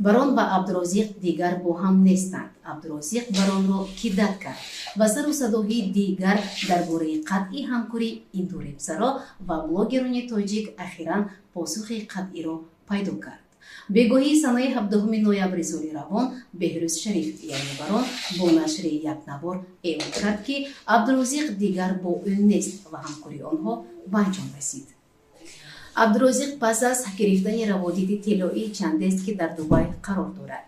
Барон ва Абдурозиқ дигар бо ҳам нестанд. Абдурозиқ Баронро кидат кард ва сару садоҳи дигар дар бораи қатъи ҳамкорӣ ин ду репсаро ва блогерони тоҷик ахиран посухи қатъиро пайдо кард. Бегоҳии санаи 17 ноябри соли равон Беҳрӯз Шариф, яъне Барон, бо нашри як навор эълон кард, ки Абдурозиқ дигар бо ӯ нест ва ҳамкории онҳо ба анҷом расид. Абдурозиқ пас аз гирифтани раводиди тиллоӣ чандест, ки дар Дубай қарор дорад.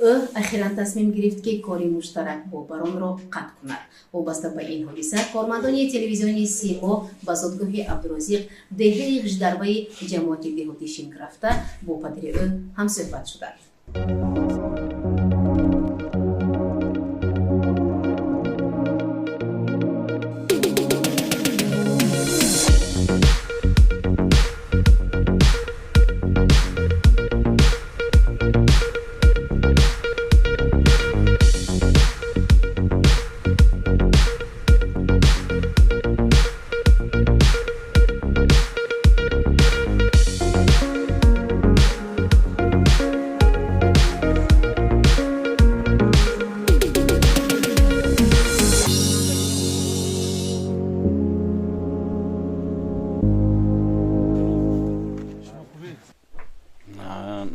Ӯ ахиран тасмим гирифт, ки кори муштарак бо Баронро қатъ кунад. Вобаста ба ин ҳодиса кормандони телевизиони Симо ба зодгоҳи Абдурозиқ, деҳаи Ғиждарваи ҷамоати деҳоти Шинк рафта, бо падари ӯ ҳамсӯҳбат шуданд.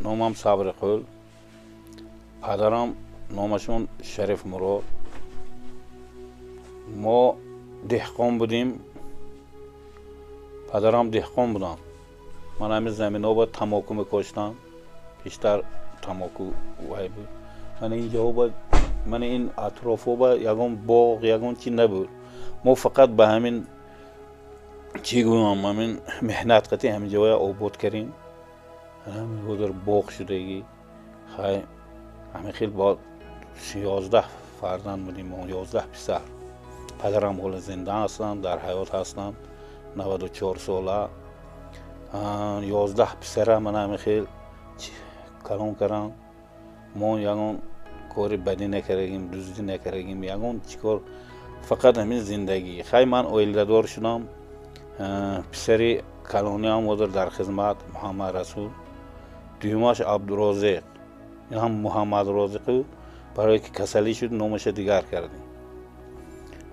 Номам Сабриқул, падарам номашон Шариф Мурод. Мо деҳқон будем, падарам деҳқон буданд. Ман ҳамин заминҳо ба тамоку мекоштам, бештар тамоку вай буд. Ман инҷо ман ин атрофҳо ба ягон боғ, ягон чи набуд. Мо фақат ба ҳамин чӣ гӯям, ҳамин меҳнат қатӣ ҳамин ҷоя обод кардем. Ҳамин ҳозир боғ шудагӣ. Хай ҳамин хел бо 11 фарзанд будем мо, 11 писар. Падарам ҳоло зинда ҳастанд, дар ҳаёт ҳастанд, 94 сола. 11 писара ман ҳамин хел калон кардам. Мо ягон кори бадӣ накардагим, дуздӣ накардагим, ягон чӣ кор, фақат ҳамин зиндагӣ. Хай ман оиладор шудам. Писари калониам ҳозир дар хизмат, Муҳаммад Расул. Дуюмаш Абдурозиқ, ин ҳам Муҳаммад Розиқу, барое ки касалӣ шуд номаша дигар кардем.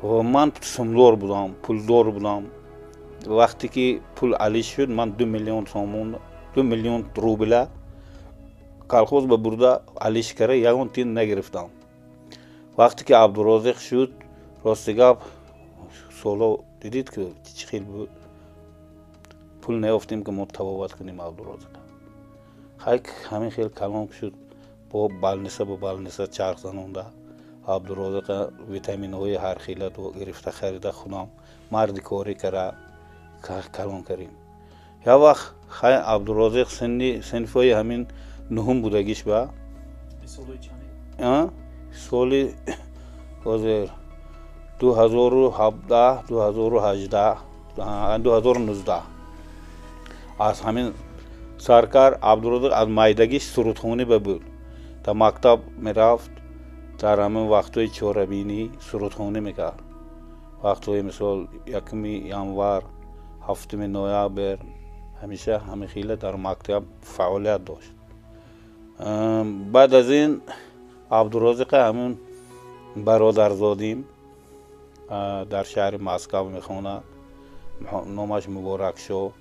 Ва ман сумдор будам, пулдор будам. Вақте ки пул алиш шуд, ман 2 миллион сомон, 2 миллион рубла колхоз ба бурда алиш карда, ягон тин нагирифтам. Вақте ки Абдурозиқ шуд, рости гап, соло дидид ки чӣ хел буд, пул наёфтем ки мо табобат кунем Абдурозиқ. Хай ҳамин хел калон шуд, бо балниса бо балниса чарх занонда Абдурозиқа витаминҳои ҳархела гирифта харида худам марди корӣ кара калон кардем. Як вақт хай Абдурозиқ синфҳои ҳамин нуҳум будагиш ба соли ҳозир 2017, 2018, 2019 аз ҳамин саркар Абдурозиқ аз майдагиш сурудхонӣ ба буд. Дар мактаб мерафт, дар ҳамин вақтҳои чорабинӣ сурудхонӣ мекард. Вақтҳои мисол 1 январ, 7 ноябр ҳамеша ҳамин хела дар мактаб фаъолият дошт. Баъд аз ин Абдурозиқа ҳамин бародарзодим дар шаҳри Москав мехонад, номаш Муборакшоҳ,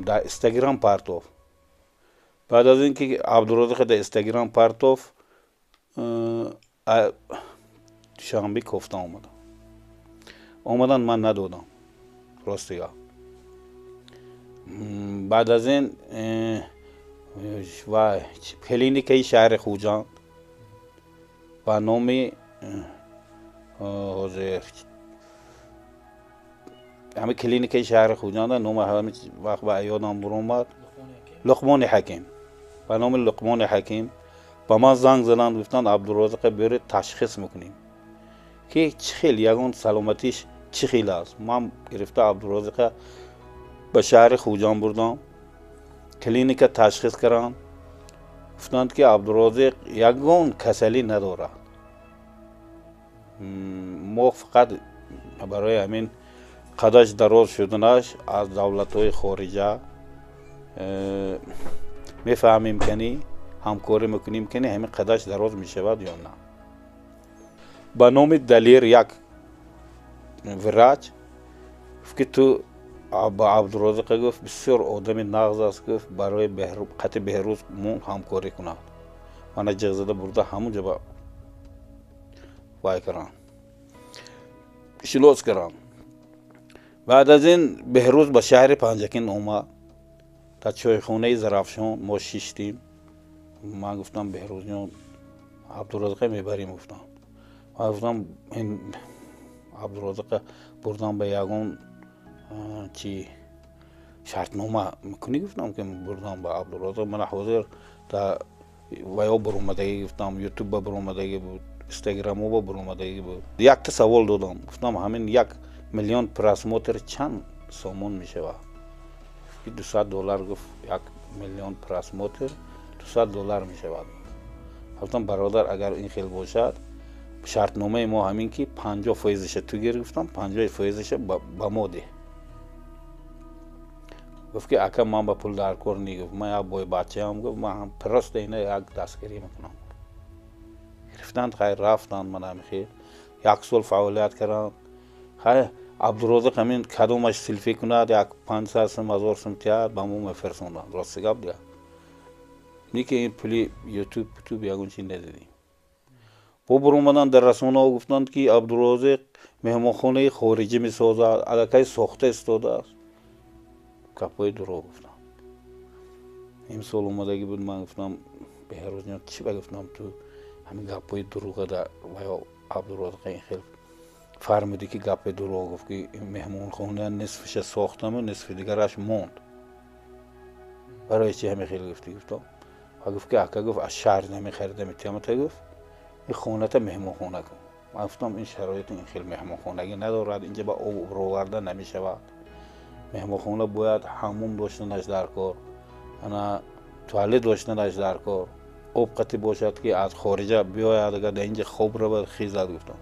дар Инстаграм партов. Баъд аз ин ки Абдурозиқ дар Инстаграм партов, Душанбе кофта омадам. Омадан ман надодам, рости гап. Баъд аз ин ва клиникаи шаҳри Хуҷанд ба номи ҳозир ҳамин клиникаи шаҳри Хуҷанда номи ҳамин вақт ба ёдам буромад, Луқмони Ҳаким, ба номи Луқмони Ҳаким ба ман занг заданд, гуфтанд Абдурозиқа биёред ташхис мекунем, ки чӣ хел ягон саломатиш чӣ хел аст. Ман гирифта Абдурозиқа ба шаҳри Хуҷанд бурдам, клиника ташхис кардам, гуфтанд ки Абдурозиқ ягон касалӣ надорад. Мо фақат барои ҳамин қадаш дароз шуданаш аз давлатҳои хориҷа мефаҳмем, кани ҳамкорӣ мекунем, ки ҳамин қадаш дароз мешавад ё на. Ба номи Далер як врач гуфт, ки ту ба Абдурозиқа гуфт, бисёр одами нағз аст, гуфт, барои қати Беҳрӯз мо ҳамкорӣ кунад. Мана ҷиғ зада бурда ҳамунҷо ба вай кардам, шинос кардам. Баъд аз ин Беҳрӯз ба шаҳри Панҷакент омад, дар чойхонаи Зарафшон мо шиштем. Ман гуфтам, Беҳрӯзҷон, Абдурозиқа мебарем, гуфтам. Ман гуфтам, ин Абдурозиқа бурдам ба ягон чи шартнома мекунӣ, гуфтам, ки бурдам ба Абдурозиқ, мана ҳозир дар ваё буромадагӣ, гуфтам, ютуб ба буромадагӣ буд, инстаграмо ба буромадагӣ буд. Якта савол додам, гуфтам, ҳамин 1 миллион просмотр чанд сомон мешавад? 200 доллар, гуфт, 1 миллион просмотр 200 доллар мешавад. Гуфтам, бародар, агар ин хел бошад, шартномаи мо ҳамин ки 50 фоизаша ту гир, гуфтам, 50 фоизаша ба мо деҳ. Гуфт, ки ака, ман ба пул дар кор не, гуфт, ман як бойбачаам, гуфт, ман просто ина як дастгирӣ мекунам. Гирифтанд, хайр, рафтанд. Ман ҳамихел як сол фаъолият кардам. Хайр, Абдурозиқ ҳамин кадомаш селфи кунад, як 500 сум, 1000 сум тиҳад, ба мо мефирсонданд. Рости гап дига, не ки ин пули ютуб ютуб ягон чи надидем. Бо буромаданд дар расонаҳо, гуфтанд, ки Абдурозиқ меҳмонхонаи хориҷӣ месозад, аллакай сохта истодааст. Гапҳои дурӯғ гуфтам. Имсол омадагӣ буд, ман гуфтам, Беҳрӯзҷон, чӣ ба, гуфтам, ту ҳамин гапҳои дурӯға дар ваё Абдурозиқа ин хел фармудӣ, ки гапи дурӯғ гуфт, ки меҳмонхона нисфиша сохтаму нисфи дигараш монд, барои чи ҳамин хел гуфтӣ, гуфтам. Ва гуфт, ки ака, гуфт, аз шаҳр намехарида метиҳамата, гуфт, ин хоната меҳмонхона кун. Ман гуфтам, ин шароити ин хел меҳмонхонагӣ надорад, инҷа ба об роварда намешавад. Меҳмонхона бояд ҳаммом доштанаш дар кор, ана туалет доштанаш дар кор, об қатӣ бошад, ки аз хориҷа биёяд, агар дар инҷа хоб равад, хизад, гуфтам.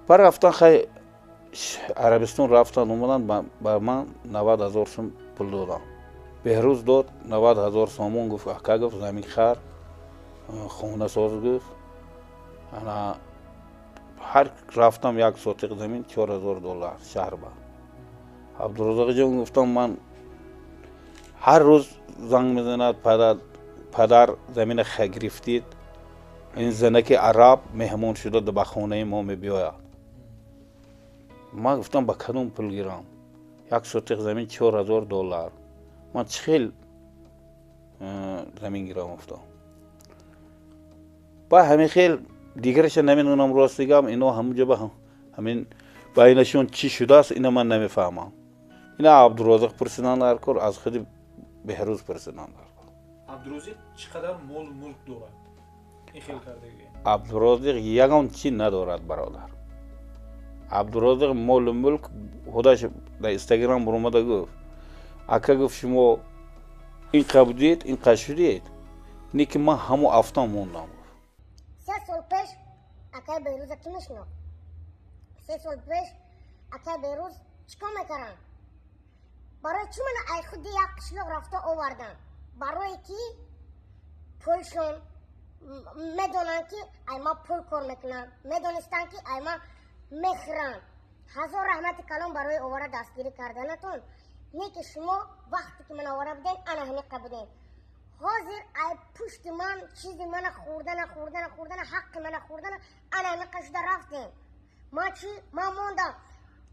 Ба рафтан, хай, Арабистон рафтан, омадан, ба ман 90 000 сум пул додам. Беҳрӯз дод 90 000 сомон, гуфт, ака, гуфт, замин хар, хона соз, гуфт. Ана ҳар рафтам, як сотиқ замин 4000 доллар шаҳр ба. Абдурозиқҷон, гуфтам, ман ҳар рӯз занг мезанад, падар, замина гирифтид, ин занаки араб меҳмон шуда ба хонаи мо мебиёяд. Ман гуфтам, ба кадом пул гирам? Як сотиқ замин 4000 доллар, ман чӣ хел замин гирам, гуфтам. Ба ҳамин хел дигараша намедонам, рости гап, ино ҳамунҷо ба ҳамин байнашон чӣ шудааст, ина ман намефаҳмам. Ина Абдурозиқ пурсидан дар кор, аз худи Беҳрӯз пурсидан дар кор. Абдурозиқ чӣ қадар молу мулк дорад, ин хел кардагӣ? Абдурозиқ ягон чӣ надорад, бародар. Абдурозиқ молу мулк худаш дар инстаграм буромада гуфт, ака, гуфт, шумо ин қа будед, ин қа шудед, не ки ман ҳамо афтам мондам, гуфт. 3 сол пеш акай Беҳрӯза кӣ мешинохт? 3 сол пеш акай Беҳрӯз чӣ кор мекардам? Барои чӣ мана ай худи як қишлоқ рафта овардам? Барое ки пулшон медонанд, ки ай ма пул кор мекунам, медонистанд, ки ай ма мехӯрам. Ҳазор раҳмати калон барои овара дастгирӣ карданатон. Не ки шумо вақте ки ман овара будем, ана ҳамиқа будем. Ҳозир ай пушти ман чизи мана хӯрдана, хӯрдана, хӯрдана, ҳаққи мана хӯрдана, ана ҳамиқа шуда рафтем. Ман чӣ? Ман мондам.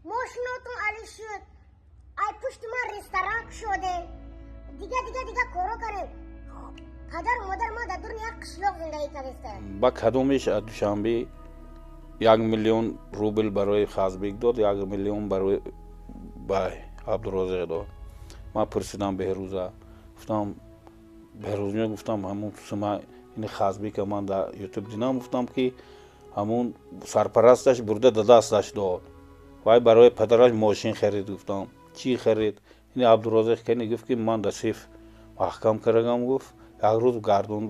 Мошинотон али шуд, ай пушти ман ресторан кушодем, дига, дига, дига коро кардем. Падару модар ман дар дуруни як қишлоқ зиндагӣ кардеста. Ба кадомеш аз Душанбе 1 миллион рубл барои Хазбек дод, 1 миллион барои ба Абдурозиқ дод. Ман пурсидам Беҳрӯза, гуфтам, Беҳрӯзҷон, гуфтам, ҳамун сума ини Хазбека ман дар ютуб дидам, гуфтам, ки ҳамун сарпарасташ бурда да дасташ дод, вай барои падараш мошин харид, гуфтам, чӣ харид? Ини Абдурозиқ кани? Гуфт, ки ман да сейф маҳкам кардагам, гуфт, як рӯз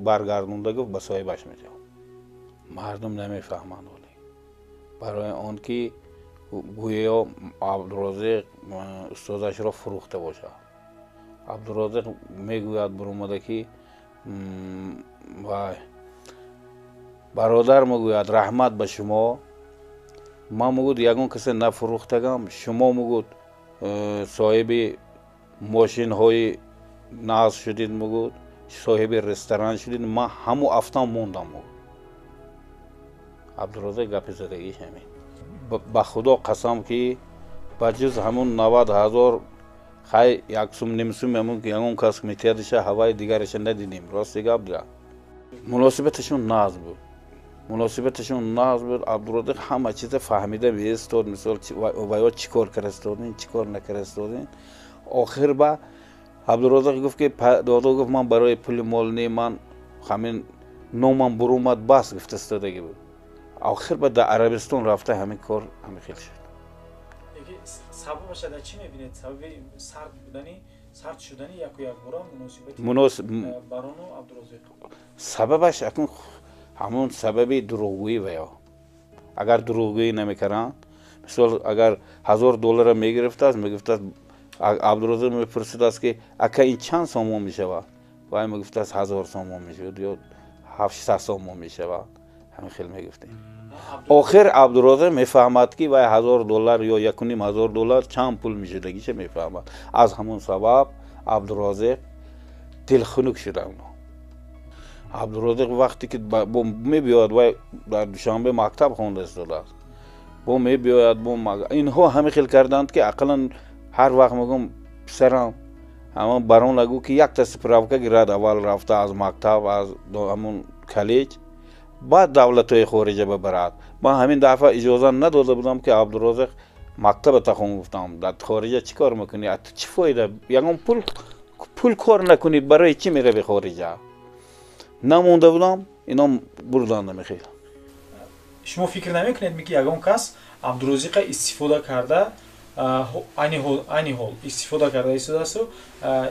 баргардонда, гуфт, ба соҳибаш медиҳам. Мардум намефаҳманд оле, барои он ки гӯё Абдурозиқ устозашро фурӯхта бошад. Абдурозиқ мегӯяд буромада, ки Вай бародар, мегӯяд, раҳмат ба шумо. Ман, мегӯд, ягон касе нафурӯхтагам. Шумо, мегӯд, соҳиби мошинҳои нағз шудид, мегӯд, соҳиби ресторан шудид. Ман ҳаму афтам мондам, мегӯд. Абдурозиқ гапи задагиш ҳамин. Ба Худо қасам, ки ба ҷуз ҳамун 90 000, хай, як сум, ним сум ҳамун ягон кас метиҳадиша, ҳаваи дигараша надидем. Рости гап дира, муносибаташон нағз буд, муносибаташон нағз буд. Абдурозиқ ҳама чиза фаҳмида меистод. Мисол, ваё чӣ кор карастодин, чӣ кор накарастодин. Охир ба Абдурозиқ гуфт, ки додо, гуфт, ман барои пули мол не, ман ҳамин номам бурумад, бас, гуфтастодагӣ буд. Охир ба дар Арабистон рафта, ҳамин кор ҳамин хел шуд. Сабабаша дар чӣ мебинед, сабаби сард будани, сард шудани яку якбора муносибати Барону Абдурозиқ? Сабабаш акун ҳамон сабаби дурӯғгӯӣ. Ваё агар дурӯғгӯӣ намекарданд, мисол, агар 1000 доллара мегирифтааст, мегуфтааст, Абдурозиқ мепурсидааст, ки ака, ин чанд сомон мешавад? Вай мегуфтааст, 1000 сомон мешавад ё 700 сомон мешавад. Ҳамин хел мегуфтем. Охир Абдурозиқ мефаҳмад, ки вай 1000 доллар ё 1500 доллар чанд пул мешудагиша мефаҳмад. Аз ҳамон сабаб Абдурозиқ дилхунук шуда. Абдурозиқ вақте ки мебиёяд, вай дар Душанбе мактаб хонда истодааст, бо мебиёяд, бо инҳо ҳамин хел карданд, ки ақаллан ҳар вақт мегӯм, писарам, ҳамон Барон нагӯ, ки якта справка гирад аввал рафта аз мактаб, аз ҳамон коллеҷ, баъд давлатҳои хориҷа бибарад. Ман ҳамин дафъа иҷоза надода будам, ки Абдурозиқ мактаба тахон. Гуфтам, дар хориҷа чӣ кор мекунӣ, чӣ фоида? Ягон пул кор накунӣ, барои чӣ мерави хориҷа? Намонда будам, ино бурданд намехел. Шумо фикр намекунед, ки ягон кас Абдурозиқа истифода карда, айни ҳол истифода карда истодасту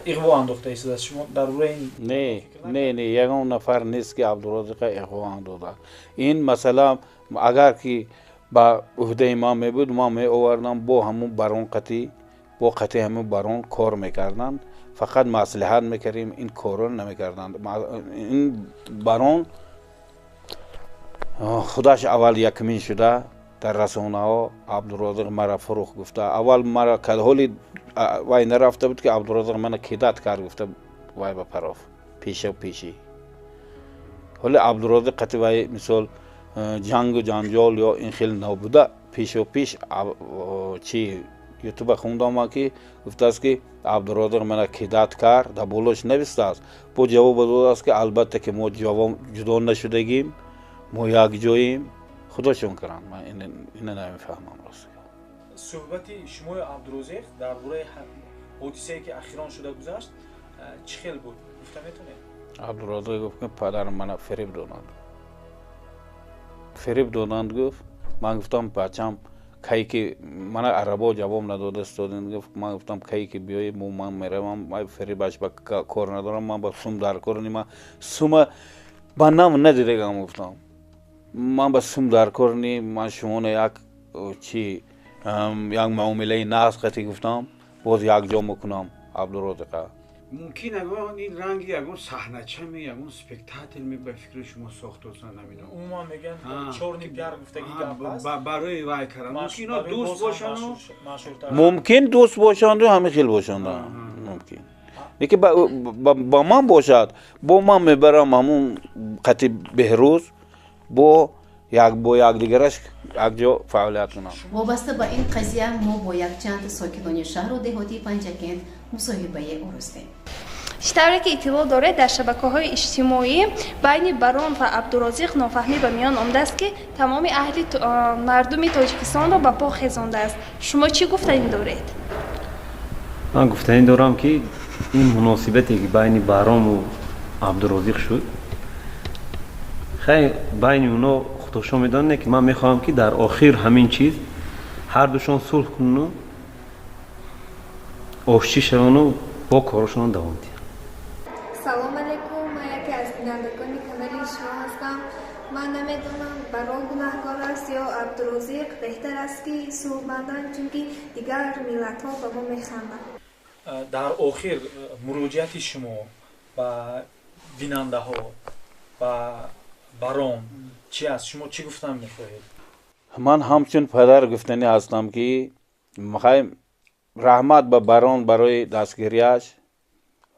иғво андохта истодааст? Шумо дар бораи ин? Не, не, не, ягон нафар нест, ки Абдурозиқа иғво андозад. Ин масъала агар ки ба уҳдаи ман мебуд, ман меовардам, бо ҳамун Барон қатӣ, бо қатъи ҳамун Барон кор мекарданд. Фақат маслиҳат мекардем, ин корро намекарданд. Ин Барон худаш аввал якмин шуда дар расонаҳо Абдурозиқ мара фурӯх гуфта. Аввал мара ҳоли вай нарафта буд, ки Абдурозиқ мана кидать кард гуфта, вай ба пароф пеша пешӣ. Ҳоли Абдурозиқ қати вай, мисол, ҷангу ҷанҷол ё ин хел набуда. Пешо пеш чи ютуба хондам, ки гуфтааст, ки Абдурозиқ мана кидать кард. Дар болош навистааст, бо ҷавоб додааст, ки албатта, ки мо ҷудо нашудагим, мо якҷоем. Худошон кунанд, ман ина намефаҳмам, рост. Суҳбати шумои Абдурозиқ дар бораи ҳодисае, ки ахирон шуда гузашт, чӣ хел буд, гуфта метавонед? Абдурозиқ гуфт, ки падарам мана фиреб доданд, фиреб доданд, гуфт. Ман гуфтам, бачам, кай ки мана арабо ҷавоб надода истодем, гуфт. Ман гуфтам, кай ки биёи, ман меравам, фиребаш ба кор надорам, ман ба сум дар кор ни, ман сума ба нам надидагам. Гуфтам, ман ба сум дар кор ни, ман шумоно як чи як муомилаи нағз қатӣ, гуфтам, боз якҷо мекунам Абдурозиқа. Мумкин ягон ин ранги ягон саҳначами, ягон спектакль ба фикри шумо сохтосан, намедонам. Умуман мегӯянд, чёрный пиар гуфтаги гап аст. Барои вай кардан мумкин ино дӯст бошану. Мумкин дӯст бошанду ҳамин хел бошанд, мумкин. Лекин ба ман бошад, бо ман мебарам ҳамун қати Беҳрӯз, бо як бо якдигараш якҷо фаъолият кунам. Вобаста ба ин қазия мо бо якчанд сокинони шаҳру деҳоти Панҷакент мусоҳибае оростем. Чӣ тавре ки иттилоъ доред, дар шабакаҳои иҷтимоӣ байни Барон ва Абдурозиқ нофаҳмӣ ба миён омадааст, ки тамоми аҳли мардуми Тоҷикистонро ба по хезондааст. Шумо чӣ гуфтанӣ доред? Ман гуфтанӣ дорам, ки ин муносибате, ки байни Барому Абдурозиқ шуд, хай, байни оно худошон медонанд, ки ман мехоҳам, ки дар охир ҳамин чиз ҳардушон сулҳ кунану оштӣ шавану бо корашон давом диҳанд. Салом алейкум, ман яке аз бинандагони канали шумо ҳастам. Ман намедонам, Барон гунаҳкор аст ё Абдурозиқ. Беҳтар аст, ки сулҳ банданд, чунки дигар миллатҳо ба мо механданд. Дар охир муроҷиати шумо ба Бинандаҳо, ба Барон чӣ аст? Шумо чӣ гуфтан мехоҳед? Ман ҳамчун падар гуфтанӣ ҳастам, ки раҳмат ба Барон барои дастгириаш,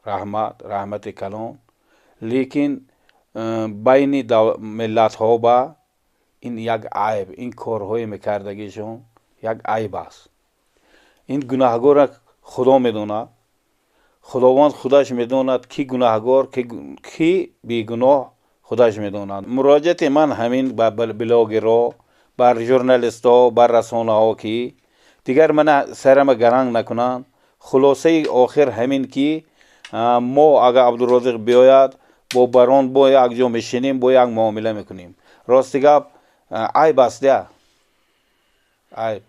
раҳмат, раҳмати калон. Лекин байни миллатҳо ба ин як айб, ин корҳое мекардагишон як айб аст. Ин гунаҳгора Худо медонад, Худованд худаш медонад, ки гунаҳгор, ки бегуноҳ, худаш медонад. Муроҷиати ман ҳамин ба блогерҳо, бар журналистҳо, бар расонаҳо, ки дигар мана сарама гаранг накунанд. Хулосаи охир ҳамин, ки мо агар Абдурозиқ биёяд, бо Барон бо як ҷо мешинем, бо як муомила мекунем. Рости гап, айб аст, я айб.